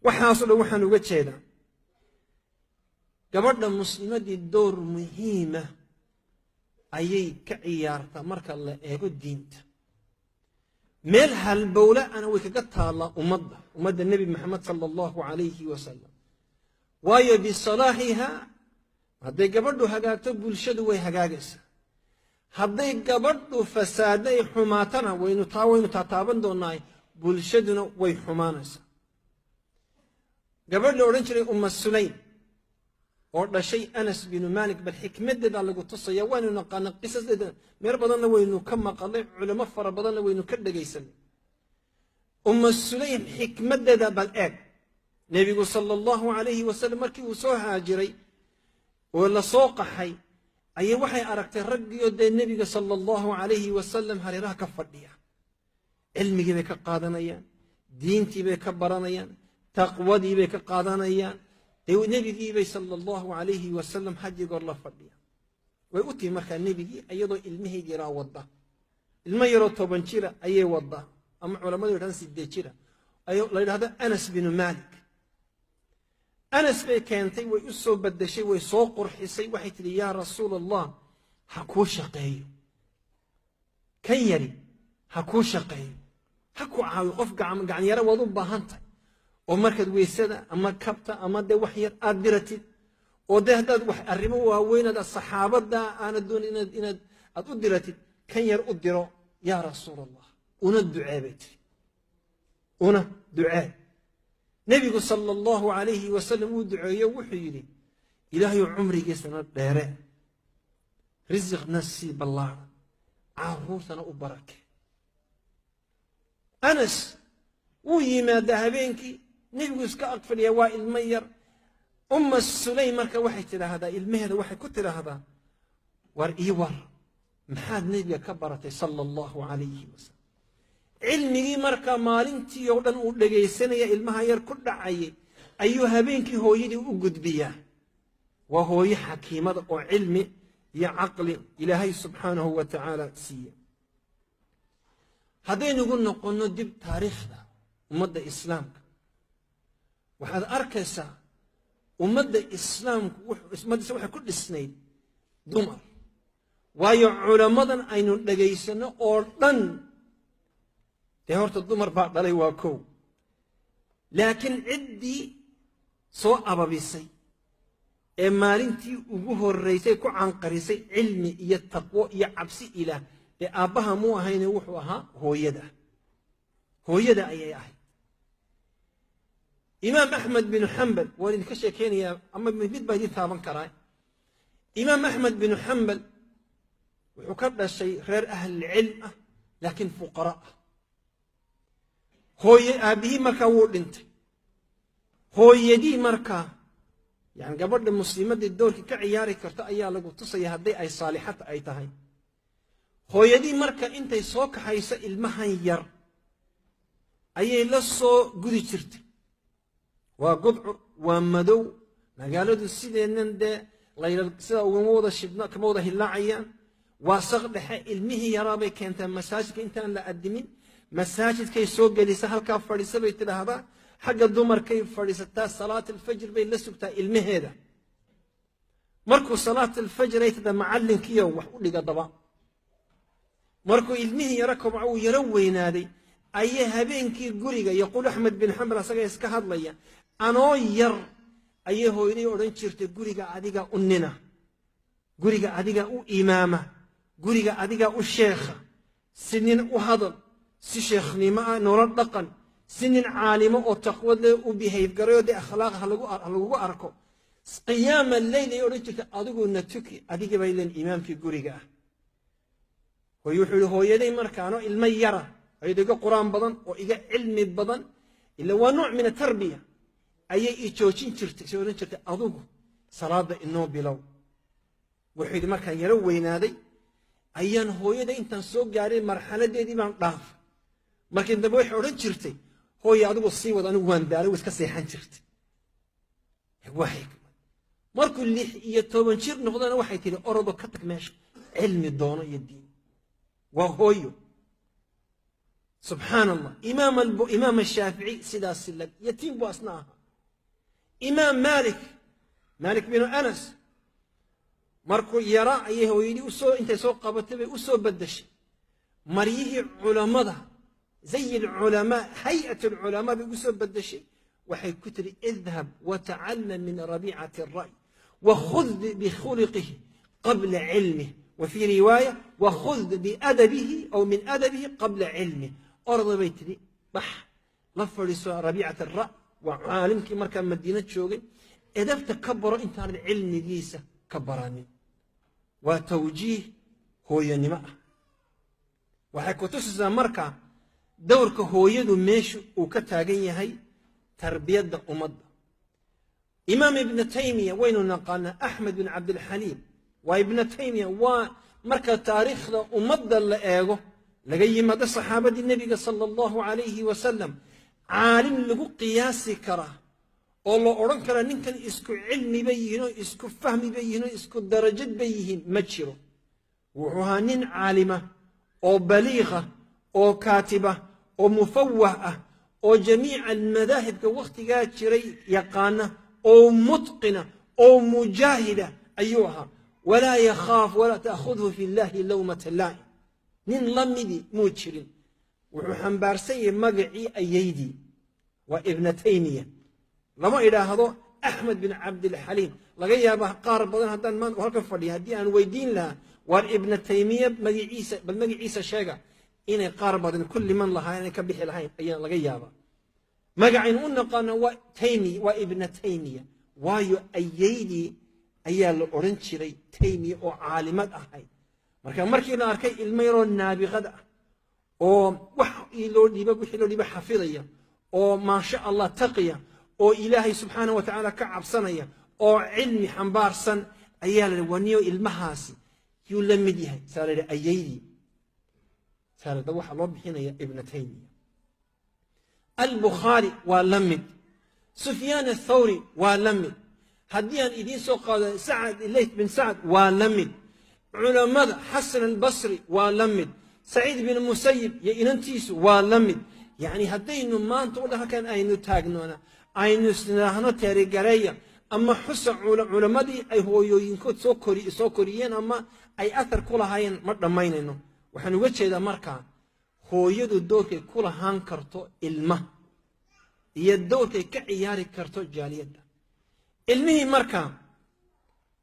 Waxaasoo dhan waxaan uga jeedaa gabadha muslimadii door muhiima ayay ka ciyaartaa marka la eego diinta. Meel halbowle ana way kaga taallaa ummadda Nebi Maxamed sala allahu calayhi wasalam. Waayo bisalaaxiha hadday gabadhu hagaagto bulshadu way hagaagaysaa. Hadday gabadhu fasaadda ay xumaatana waynu taataaban doonaa, bulshaduna way xumaanaysaa. Gabadh la odhan jiray Umma Sulaym oo dhashay Anas binu Malik, bal xikmaddeedaa lagu tusaya. Waanu naqaana qisadeeda, meel badanna waynu ka maqalnay, culamo fara badanna waynu ka dhegaysanay. Umma Sulaym xikmaddeeda bal eeg. Nebigu sala allahu calayhi wasalam markii uu soo haajiray oo la soo qaxay ayay waxay aragtay raggiyo dee nebiga sala allahu calayhi wasalam hareeraha ka fadhiya. Cilmigii bay ka qaadanayaan, diintii bay ka baranayaan, taqwadii bay ka qaadanayaan. Dee nebigiibay sala allahu calayhi wasalam hajigoor la fadhiya. Way u timi markaa nebigii iyadoo ilmaheyd yaraa wadda, ilmo yaroo 10 jira ayay wadda, ama culammadu yidhahdaan 8 jira, la yidhahdo Anas binu Malik. Anas bay keentay, way u soo badashay, way soo qurxisay. Waxay tidhi, yaa Rasuul Allah, ha kuu shaqeeyo kan yari, ha kuu shaqeeyo, ha ku caawiyo. Qof gacanyaro waad u baahan tahay, oo markaad weysada ama kabta ama dee wax yar aad diratid, oo dee haddaad wax arrimo waaweynaad saxaabadda aanad doonin inaad aad u diratid, kan yar u diro yaa Rasuul Allah, una ducee bay tiri, una ducee. Nebigu sala allahu calayhi wasalam uu duceeyo, wuxuu yidhi, Ilaahayu cumrigiisana dheere, risiqna sii ballaara, carruurtana u barake. Anas wuu yimaadaa habeenkii, nebigu iska ag fadhiya, waa ilmo yar. Umma Sulaym marka waxay tidhaahdaa ilmaheeda, waxay ku tidhaahdaa, war ii war, maxaad nebiga ka baratay sala allahu calayhi wasalam? Cilmigii marka maalintii oo dhan uu dhegaysanaya ilmaha yar ku dhacayay ayuu habeenkii hooyadii u gudbiyaa. Waa hooyo xakiimada oo cilmi iyo caqli Ilaahay subxaanahu wa tacaala siiya. Haddaynugu noqonno dib taariikhda ummadda islaamka, waxaad arkaysaa ummadda islaamku ummaddiisa waxay ku dhisnayd dumar. Waayo culammadan aynu dhegaysanno oo dhan dee horta dumar baa dhalay, waa kow. Laakiin ciddii soo ababisay ee maalintii ugu horraysay ku canqarisay cilmi iyo taqwo iyo cabsi Ilaah dee aabbaha muu ahayne, wuxuu ahaa hooyada. Hooyada ayay ahayd. Imaam Axmed binu Xambal waan idinka sheekaynayaa, ama mid baa idin taaban karaa. Imaam Axmed binu Xambal wuxuu ka dhashay reer ahlilcilm ah, laakiin fuqara ah. Hooye aabbihii markaa wuu dhintay. Hooyadii markaa, yani gabadha muslimadii doorkii ka ciyaari karto ayaa lagu tusaya hadday ay saalixata ay tahay. Hooyadii marka intay soo kaxayso ilmahan yar ayay la soo gudi jirtay. Waa gudcur, waa madow, magaaladu sideennan dee sida ugama wada shidno, kama wada hillaacayaan. Waa saq dhexe, ilmihii yaraabay keentaa masaajidka intaan la adimin. Masaajidkay soo gelisa, halkaa fadhiisa bay tidhaahdaa, xagga dumarkay fadhiisataa. Salaat alfajr bay la sugtaa ilmaheeda. Markuu salaat alfajr ay tidhaa, macallinkiyo wax u dhiga daba. Markuu ilmihii yaro kobco, uu yaro weynaaday, ayay habeenkii guriga, yaquul Axmed bin Xambal asaga iska hadlaya, anoo yar ayay hooyaday odhan jirtay, guriga adiga u nina, guriga adiga u imaama, guriga adiga u sheekha, si nin u hadal, si sheekhnimo ah noola dhaqan, si nin caalimo oo taqwad leh u behave garayo, dee akhlaaq ha lagugu arko. Qiyaama leyl ay odhan jirtay, adiguna tuki, adiga bay leen imaamkii guriga ah. Hooye wuxuu yihi, hooyaday markaanoo ilmo yara ayadoo iga qur-aan badan oo iga cilmi badan, ila waa nooc min atarbiya, ayay i joojin jirtay, say odhan jirtay, adugu salaada inoo bilow. Wuxuu yidhi, markaan yaro weynaaday ayaan hooyada intaan soo gaaray marxaladeedii baan dhaafay. Markii dambe waxay odhan jirtay, hooye adigu sii wad, anigu waan daalay, way iska seexan jirtay. Waa xikmad. Markuu 16 jir noqdana waxay tihi, orodoo ka tag meesha, cilmi doono iyo diin. Waa hooyo, subxaan Allah. Imaam Ashaafici sidaas lag yatiim buu asna ahaa. Imaam Maalik, Maalik binu Anas, markuu yaraa ayay hooyadii usoo intay soo qabatay bay u soo beddeshay maryihii culammada, zay alculamaa, hay'at alculamaa bay ugu soo beddeshay. Waxay ku tiri: idhab watacallam min Rabiicati alra'y wakhud bikhuliqihi qabla cilmih, wa fii riwaaya wakhud biadabihi aw min adabihi qabla cilmih. Orda bay tidhi, bax la fadhiiso Rabiicat alra', waa caalimkii markaa Madiina joogay, edabta ka baro intaanad cilmigiisa ka baranin. Waa tawjiih hooyanimo ah. Waxay ku tusaysaa marka dowrka hooyadu meesha uu ka taagan yahay tarbiyadda ummadda. Imaam Ibnu Taymiya waynu naqaanaa, Axmed bin Cabdilxaliim waa Ibnu Taymiya. Waa marka taariikhda ummadda la eego, laga yimaado saxaabadii nebiga sala allahu calayhi wasalam, caalim lagu qiyaasi karaa oo la odhan karaa ninkan isku cilmi bay yihiin oo isku fahmi bay yihiin oo isku darajad bay yihiin ma jiro. Wuxuu ahaa nin caalima oo baliikha oo kaatiba oo mufawah ah oo jamiica almadaahibka wakhtigaa jiray yaqaana oo mutqina oo mujaahida ayuu ahaa. Walaa yakhaaf walaa ta'khudhu fi llahi lawmata laa'im, nin la midi muu jirin. Wuxuu xambaarsan yahay magacii ayaydii, waa Ibna Taymiya. Lama idhaahdo Axmed bin Cabdilxaliim. Laga yaaba qaar badan haddaan maanta halkan fadhiya haddii aan weydiin lahaa, waar Ibna Taymiya magaciisa, bal magaciisa sheega, inay qaar badan kulli man lahaa inay ka bixi lahayn ayaa laga yaabaa. Magacaynu u naqaano waa Taymi, waa Ibna Taymiya, waayo ayaydii ayaa la odhan jiray Taymiya oo caalimad ahayd. Marka markii la arkay ilmo yaroo naabiqad ah oo wax loo dhiiba, wixii loo dhiiba xafidaya, oo maasha Allah taqiya, oo Ilaahay subxaana wa tacaala ka cabsanaya, oo cilmi xambaarsan, ayaa la waniyo ilmahaasi yuu la mid yahay, saa la yidhi ayaydii, saa waxaa loo bixinaya Ibna Taymiya. Albukhaari waa la mid, Sufyaan Athawri waa la mid, haddii aan idiin soo qaado Sacad, Leyth bin Sacad waa la mid, culammada Xasan Albasri waa la mid, Saciid bin Musayib iyo inantiisu waa la mid. Yacni haddaynu maanta u dhan halkan aynu taagnoona aynu isnidhaahno teerigareeya ama xusa culammadii ay hooyooyinkood soo koriyeen ama ay athar ku lahaayeen, ma dhammaynayno. Waxaan uga jeedaa markaa hooyadu doorkay ku lahaan karto ilma iyo doorkay ka ciyaari karto jaaliyadda. Ilmihii markaa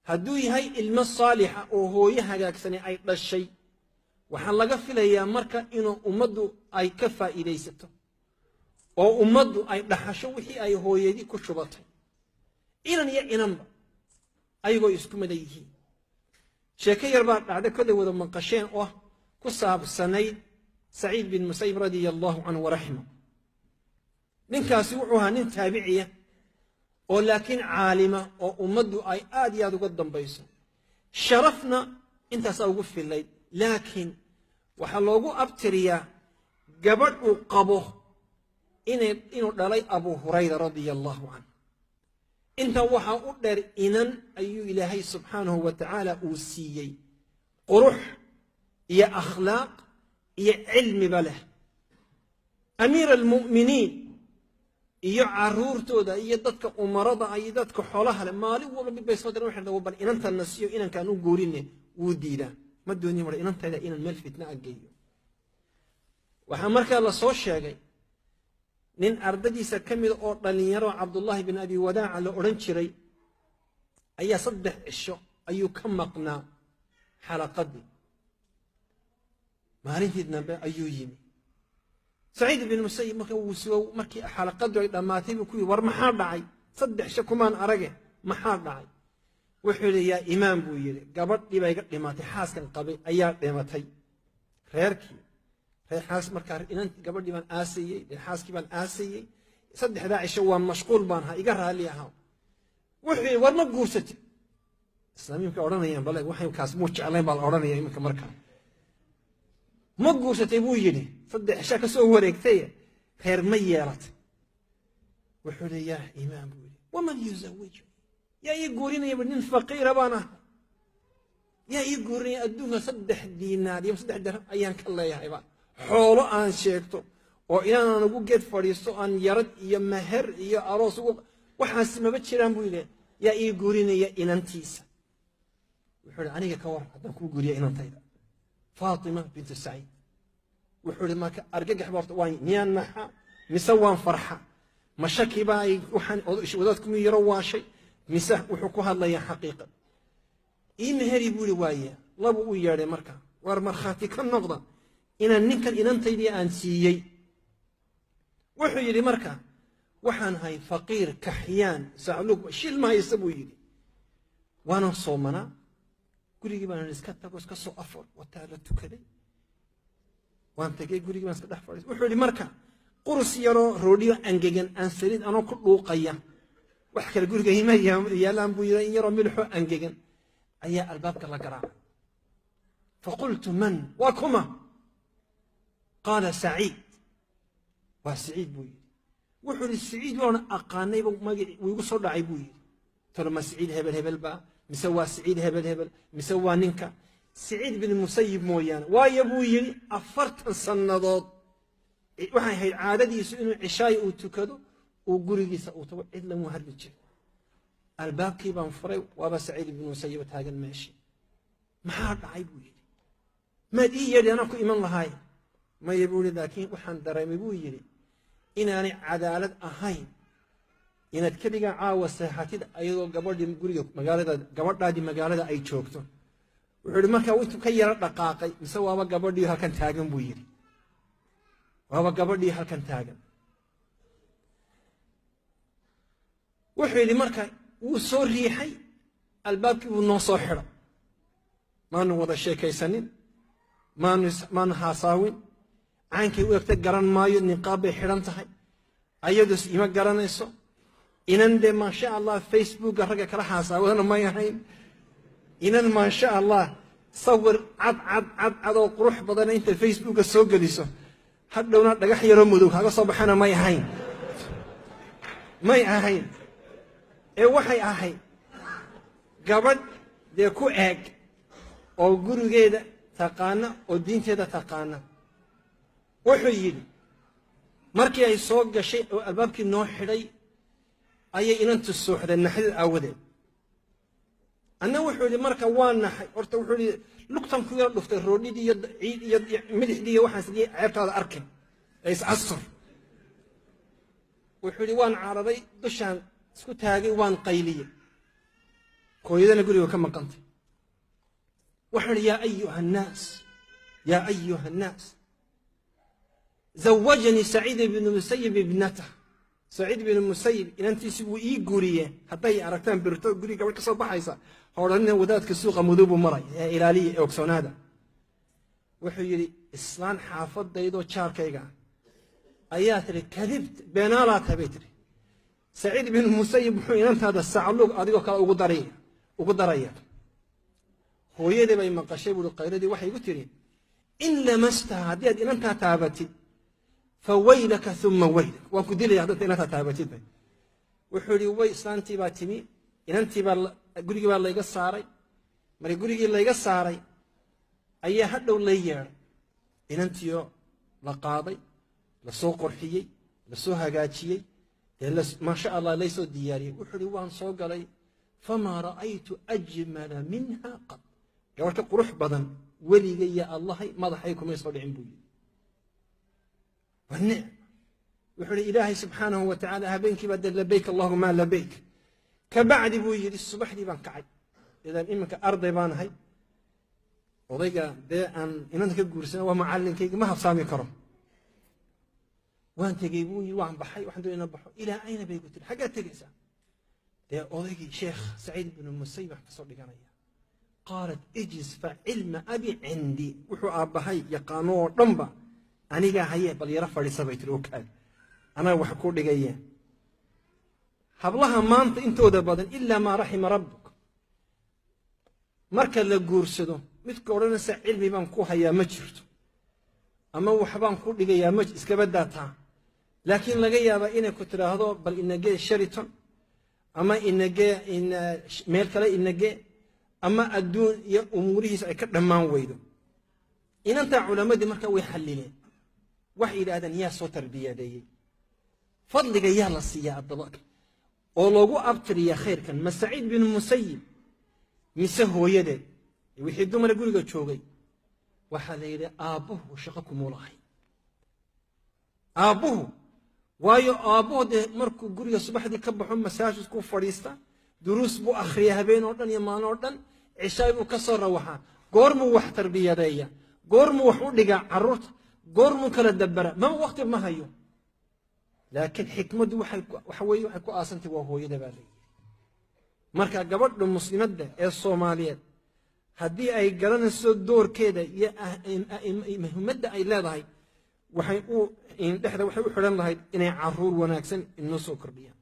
hadduu yahay ilmo saalixa oo hooyo hagaagsani ay dhashay, waxaa laga filayaa marka inuu ummaddu ay ka faa'iidaysato oo ummaddu ay dhaxasho wixii ay hooyadii ku shubatay, inan iyo inanba ayagoo isku mada yihiin. Sheeko yar baa dhacday, kollay wada maqasheen, oo ku saabsanayd Saciid bin Musayib radia allahu canhu waraxima. Ninkaasi wuxuu ahaa nin taabiciya oo laakiin caalima oo ummaddu ay aad iyo aad uga dambayso, sharafna intaasaa ugu fillayd. Laakiin waxaa loogu abtiriyaa gabadh uu qabo inuu dhalay Abu Hurayra radia allahu canhu. Intaa waxaa u dheer inan ayuu Ilaahay subxaanahu wa tacaala uu siiyey qurux iyo akhlaaq iyo cilmiba leh. Amiir almu'miniin iyo caruurtooda iyo dadka umarada iyo dadka xoolaha leh maalin walba mid bay soo direen, waxay dhahaan: bal inantanna siiyo, inankaan u guurine. Wuu diidaa, ma doonin war inantayda inan meel fitna a geeyo. Waxaa markaa la soo sheegay nin ardadiisa ka mida oo dhallinyaro Cabdullaahi bin Abi Wadaaca la odhan jiray ayaa 3 cisho ayuu ka maqnaa xalaqadii. Maalintii dambe ayuu yimi Saciid bin Musayib. Marka wuu sugo, markii xalaqadu ay dhammaatay buu ku yidhi: war maxaa dhacay? 3 cisho kumaan arage, maxaa dhacay? Wuxuu yidhi: yaa imaam, buu yidhi, gabadhii baa iga dhimatay, xaaskan qabay ayaa dhimatay. Reerkii reer xaas markaa inan gabadhii baan aasayey, xaaskii baan aasayey, 3daa cisho waan mashquul baan ahaa, iga raalli ahaa. Wuxuu yidhi: war ma guursatay? Islaamiinka odhanayaan bale waxay kaas muu jeclayn baa la odhanaya iminka. Markaa ma guursatay, buu yidhi, 3 cishaa ka soo wareegtay, reer ma yeelatay? Wuxuu yidhi: yaa imaam, buu yidhi, waman yuzawiju, yaa ii guurinaya? Nin faqiira baan ahay, yaa ii guurinaya? Adduunka 3 diinaar iyo 3 dirham ayaan ka leeyahayba, xoolo aan sheegto oo inaanan ugu geed fadhiisto aan yarad iyo meher iyo aroos ugu Waxaas maba jiraan buu yidhi. Yaa ii guurinaya inantiisa? Wuxuu ihi, aniga ka war haddaan kuu guuriya inantayda Faatima bintu Saciid? Wuxuu ihi, marka argagax ba horta waan miyaan naxa mise waan farxa? Ma shaki baa ay waxaan wadaadku miyuu yaro waashay mise wuxuu ku hadlayaa xaqiiqa? Ii meheri buu ihi. Waaye, labu u yeedhay marka, war markhaati ka noqda inaan ninkan inantaydii aan siiyey. Wuxuu yidhi, marka waxaan ahay faqiir kaxyaan sacluug, shil ma haysta buu yidhi, waanan soomanaa. Gurigii baan iska tago, iska soo afar wataa la tukaday, waan tegey gurigii, baan iska dhex fadhiis. Wuxuu yidhi, marka qurus yaroo roodhiyo angegan aan saliid anoo ku dhuuqaya, wax kale guriga ima yaalaan buu yidhi, in yaroo milixoo angegan ayaa albaabka la garaacay. Faqultu man? Waa kuma? Qaala Saciid. Waa Saciid buu yidhi. Wuxuu yidhi, Saciid waana aqaanayba, magaci wuu igu soo dhacay buu yidhi. Tolo ma Saciid hebel hebel baa mise waa Saciid hebel hebel mise waa ninka Saciid bin Musayib mooyaane? Waayo buu yidhi, 40 sannadood waxay ahayd caadadiisu inuu cishaay uu tukado, uu gurigiisa uu tago, cid lamuu hadli jiray. Albaabkii baan furay, waaba Saciid ibn Musayib taagan meeshii. Maxaa dhacay buu yidhi. Maad ii yeedhi, anaa ku iman lahaay. Maya buu yidhi, laakiin waxaan dareemay buu yidhi inaanay cadaalad ahayn inaad keligaa caawa seexatid ayadoo gabadhii guriga magaalada, gabadhaadii magaalada ay joogto. Wuxuu yidhi, markaa intuu ka yaro dhaqaaqay, mise waaba gabadhii halkan taagan buu yidhi, waaba gabadhii halkan taagan. Wuxuu yidhi, marka wuu soo riixay albaabkii, buu noo soo xidhay, maanu wada sheekaysanin, maanu haasaawin. Caankay u egta garan maayo, niqaab bay xidhan tahay, ayadus ima garanayso. Inan dee maasha Allah Facebooka ragga kala haasaawadana may ahayn. Inan maasha Allah sawir cad cad cad cad oo qurux badana inta Facebooka soo geliso hadhowna dhagax yaroo madow kaga soo baxana may ahayn, may ahayn. Ee waxay ahayd gabadh dee ku eeg oo gurigeeda taqaana oo diinteeda taqaana. Wuxuu yidhi, markii ay soo gashay oo albaabkii noo xidhay ayay inantu suuxday naxdid aawadeed. Anna wuxuu yidhi, marka waa naxay horta. Wuxuu yidhi, lugtan ku yaro dhuftay roodhidii iyo ciid iyo midixdii iyo waxaan sidii ceebtaada arkay ee is-astur. Wuxuu yidhi, waan cararay, dushaan isku taagay, waan qayliyey, hooyadana guriga ka maqantay. Waxaan idhi, yaa ayuha annaas, yaa ayuha annaas, zawajanii Saciid ibnu Musayib ibnatah. Saciid ibnu Musayib inantiisi wuu ii guuriye. Hadday aragtaan birto guriga gabadh ka soo baxaysa, ha odhanina wadaadka suuqa madow buu maray ee ilaaliya ee ogsoonaada. Wuxuu yidhi, islaan xaafadaydoo jaarkayga ayaa tiri, kadibt, beenaalaa tahay bay tiri. Saciid ibnu Musayib wuxuu inantaada sacluug adigoo kale ugu daraya, ugu daraya. Hooyadii bay maqashay buuri qayladii, waxay igu tiri, in lamastaha, haddii aad inantaa taabatid, fa waylaka uma waylak, waan ku dilaya haddaad inantaa taabatid bay. Wuxuu yidhi, way islaantii baa timi, inantii baa gurigii baa layga saaray. Markii gurigii layga saaray ayaa hadhow lay yeedhay, inantiioo la qaaday, lasoo qorxiyey, lasoo hagaajiyey, dee maasha Allah laysoo diyaariyey. Wuxuu yidhi, waan soo galay, famaa ra'aytu ajmala minha qad, gabadh ka qurux badan weligay ya Allahay madaxay kumay soo dhicin buu yidhi. Waa nicma. Wuxuu yidhi, Ilaahay subxaanahu wa tacaala habeenkii baa dee labayk allahuma labayk. Kabacdi buu yidhi, subaxdii baan kacay, idan iminka arday baan ahay, odayga dee aan inanta ka guursana waa macallinkayga, ma habsaami karo. Waan tegey buu yidhi, waan baxay, waxaan doonay inaan baxo. Ilaa ayna bay ku tiri, xaggaad tegaysaa? Dee odaygii Sheekh Saciid ibnu Musayib wax kasoo dhiganaya. Qaalat ijlis fa cilma abi cindi, wuxuu aabbahay yaqaano oo dhanba anigaa haye, bal yaro fadhiisa bay tiri, okaag anaa wax ku dhigaya. Hablaha maanta intooda badan, ilaa maa raxima rabbuk, marka la guursado midka odhanaysa cilmi baan ku hayaa ma jirto ama waxbaan ku dhigayaa ma iskaba daataa, laakiin laga yaabaa inay ku tidhaahdo bal inagee Sheraton ama inagee meel kale inagee ama adduun iyo umuurihiisa ay ka dhammaan weydo. Inantaa culammadii marka way xallileen, waxay yidhaahdeen yaa soo tarbiyadeeyey, fadliga yaa la siiyaa addaba Oo loogu abtiriya khayrkan, ma Saciid bin Musayib mise hooyadeed? Wixii dumara guriga joogay waxaa la yidhi aabbuhu shaqo kumuu lahay aabbuhu, waayo aabbuhu dee markuu guriga subaxdii ka baxo masaajidkuu fadhiista, duruus buu akhriya habeen oo dhan iyo maalin oo dhan, cishaay buu ka soo rawaxaa. Goormuu wax tarbiyadeeya? Goormuu wax u dhigaa carruurta? Goormuu kala dabara? Maba waqti ma hayo. Laakiin xikmaddu waxa weeye waxay ku aasantay waa hooyada baa leeyihi. Marka gabadha muslimadda ee Soomaaliyeed haddii ay garanayso doorkeeda iyo muhiimadda ay leedahay, waxay u dhexda waxay u xidhan lahayd inay caruur wanaagsan inoo soo kordhiyaan.